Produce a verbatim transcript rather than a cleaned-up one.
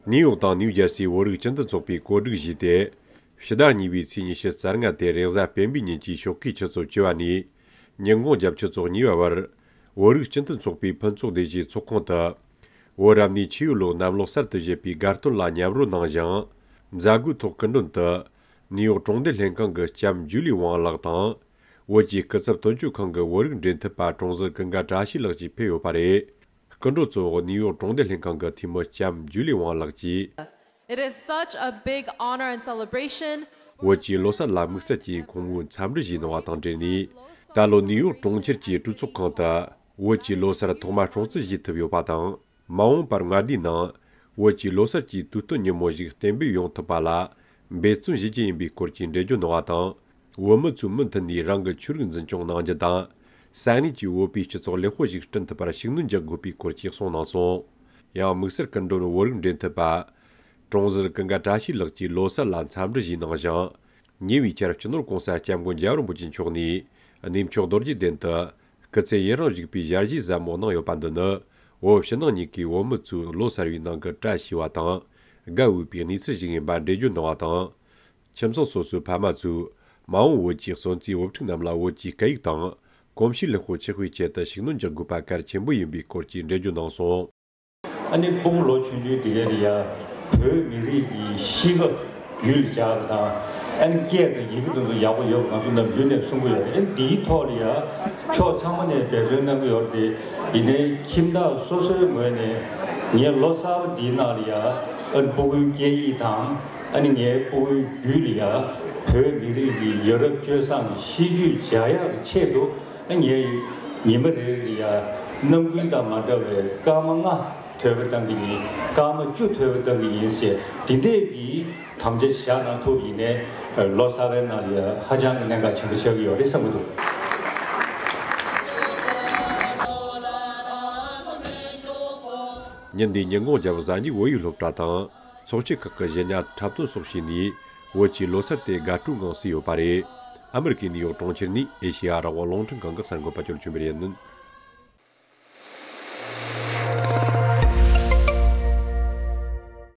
ནིའུ་ཡོག་དང་ནིའུ་ཇར་སིའི་བོད་རིགས་སྤྱི་མཐུན་ཚོགས་པས་གོ་སྒྲིག་ཞུས་ཏེ། ཕྱི་ཟླ་གཉིས་པའི་ཚེས་ཉི་ཤུ་རྩ་ལྔ་སྟེ་རེས་གཟའ་སྤེན་པའི་ཉིན་གྱི་ཞོགས་ཀའི་ཆུ་ཚོད་བཅུ་པ་ནས་ཉིན་གུང་རྒྱབ་ཆུ་ཚོད་གཉིས་པ་བར། བོད་རིགས་སྤྱི་མཐུན་ཚོགས་པའི་ཕུན་ཚོགས་སྡེ་བཞིའི་ཚོགས་ཁང་དུ། བོད་རབ་གནས་ཆུ་ཡོས་ལོའི་གནམ་ལོ་གསར་དུ་བཞད་པའི་དགའ་སྟོན་ལ་མཉམ་རོལ་གནང་ཞིང་། མཛད་སྒོའི་ཐོག་སྐུ་མགྲོན་དུ། ནིའུ་ཡོག་གྲོང་སྡེ་ལྷན་ཁང་གི་ལྕམ་ཇུ་ལི་ཝང་ལགས་དང་། བོད་ཀྱི་སྐུ་ཚབ་དོན་གཅོད་ཁང་གི་བོད་རིགས་འབྲེལ་མཐུད་པ་ཀྲོང་ཟུར་ཀུན་དགའ་བཀྲ་ཤིས་ལགས་བཅས་ཕེབས་ཡོད་པ་རེད། སྐུ་མགྲོན་གཙོ་བོ་ནིའུ་ཡོག་གྲོང་སྡེ་ལྷན་ཁང་གི་འཐུས་མི་ལྕམ་ཇུ་ལི་ཝང་ལགས་ཀྱིས། It is such a big honor and celebration. བོད་ཀྱི་ལོ་གསར་ལ་དམིགས་བསལ་གྱིས་ཁོང་མོས་འཚམས་འདྲི་ཞུས་གནང་བ་དང་འབྲེལ་ནས། ད་ལོ་ནིའུ་ཡོག་གྲོང་ཁྱེར་གྱི་གྲོས་ཚོགས་ཁང་དུ་བོད་ཀྱི་ལོ་གསར་ཐོག་མ་སྲུང་བརྩི་ཞུས་ཐུབ་ཡོད་པ་དང་། མ་འོངས་པར་མངའ་སྡེའི་ནང་བོད་ཀྱི་ལོ་གསར་གྱི་དུས་སྟོན་ཉིན་མོ་ཞིག་གཏན་འབེབས་ཡོང་ཐུབ་པ་ལ་འབད་བརྩོན་ཞུ་རྒྱུ་ཡིན་པའི་སྐོར་གྱི་འགྲེལ་བརྗོད་གནང་བ་དང་། བོད་མི་ཚོས་མུ་མཐུད་ནས་རང་གི་ཆོས་རིག་འཛིན་སྐྱོང་གནང་རྒྱུ་དང་། ས་གནས་ཀྱི་བོད་པའི་སྤྱི་ཚོགས་ལེགས་པོ་ཞིག་བསྐྲུན་ཐུབ་པར་ཤུགས་སྣོན་རྒྱག་དགོས་པའི་སྐོར་གྱི་གསུངས་གནང་སོང་། ཡང་དམིགས་བསལ་སྐུ་མགྲོན་བོད་རིགས་འབྲེལ་མཐུད་པ། ཀྲོང་ཟུར་ཀུན་དགའ་བཀྲ་ཤིས་ལགས་ཀྱིས་ལོ་གསར་ལ་འཚམས་འདྲི་ཞུས་གནང་ཞིང་། ཉེ་བའི་ཆར་སྤྱི་ནོར་༸གོང་ས་༸སྐྱབས་མགོན་རྒྱལ་བ་རིན་པོ་ཆེ་མཆོག་ནས་གནས་མཆོག་རྡོ་རྗེ་གདན་དུ། སྐུ་ཚེ་ཡུན་རིང་བཞུགས་པའི་ཞལ་བཞེས་ཟབ་མོ་གནང་ཡོད་པ་འདི་ནི། བོད་ཕྱི་ནང་གཉིས་ཀའི་བོད་མི་ཚོས་ལོ་གསར་བའི་ནང་གི་བཀྲ་ཤིས་པ་དང་། དགའ་འོས་པའི་གནས་ཚུལ་ཞིག་ཡིན་པ་འགྲེལ་བརྗོད་གནང་བ་དང་། ཁྱིམ་ཚང་སོ་སོའི་ཕ་མ་ཚོས་མ་འོངས་བོད་ཀྱི་གསོན་རྩིས་བུ་ཕྲུག་རྣམས་ལ་བོད་ཀྱི་སྐད་ཡིག་དང་། གོམས་གཤིས་ལེགས་པོ་ཆགས་པའི་ཆེད་དུ་ཤུགས་སྣོན་རྒྱག་དགོས་པ་གལ་ཆེན་པོ་ཡིན་པའི་སྐོར་གྱི་འགྲེལ་བརྗོད་གནང་སོང་། ཨ་ནི་སྤུ་གུ་ལོ་ཆུང་ཆུང་དེ་ག་ལ་ཡ་བོད་མི་རིགས་ཀྱི་གཤིས་ཀ་རྒྱུད་ལ་འཇགས་པ་དང་། ཨ་ནི་སྐད་དང་ཡི་གེ་དེ་ཚོ་ཡག་པོ་ཡོད་པ་ང་ཚོ་ནམ་རྒྱུན་ནས་གསུང་གི་ཡོད་རེད། ཨ་ནི་འདིའི་ཐོག་ལ་ཡ་ཕྱོགས་ཚང་མ་ནས་འབད་བརྩོན་གནང་གི་ཡོད་རེད། ཡིན་ནའི་ཁྱིམ་བདག་སོ་སོའི་ངོས་ནས་ངས་ལོ་གསར་པ་འདིའི་ནང་ལ་ཡ་ཨ་ནི་སྤུ་གུའི་སྐད་ཡིག་དང་། ཨ་ནི་ངའི་སྤུ་གུའི་རྒྱུད་ལ་ཡ་བོད་མི་རིགས་ཀྱི་ཡ་རབས་སྤྱོད་བཟང་གི་གཤིས་རྒྱུད་འཇགས་ཡག་གི་ཆེད་དུ། ངས་ཉི་མ་རེ་རེ་ལ་ཡ་རྣམ་ཀུན་དང་མ་འདྲ་བའི་སྐར་མ་ལྔ་ཐོས་པ་གཏང་གི་ཡིན། སྐར་མ་བཅུ་ཐོས་པ་གཏང་གི་ཡིན་ཟེར། འདི་འདྲས་ཀྱི་དམ་བཅའ་བཞག་གནང་ཐུབ་ཡིན་ནའི་ལོ་གསར་པའི་ནང་ལ་ཡ་ཧ་ཅང་གི་གནད་འགག་ཆེན་པོ་ཆགས་ཀྱི་ཡོད་རེད་བསམ་གྱི་འདུག་ཉིན་འདིའི་ཉིན་གུང་རྒྱབ་གཟའ་ཉི་བོད་ཡིག་སློབ་གྲྭ་དང་། ཚོགས་སྐྱིད་ཁག་གི་གཞས་ཉ་འཁྲབ་སྟོན་སོགས་བྱས་ནས། བོད་ཀྱི་ལོ་གསར་དེ་དགའ་སྤྲོའི་ངང་བསུས་ཡོད་པ་རེད། ཨ་མི་རི་ཀའི་ནིའུ་ཡོག་གྲོང་ཁྱེར་ནས་ཨེ་ཤེ་ཡ་རང་དབང་རླུང་འཕྲིན་ཁང་གི་གསར་འགོད་པ་ཅོལ་ཆུན་པེ་རེད།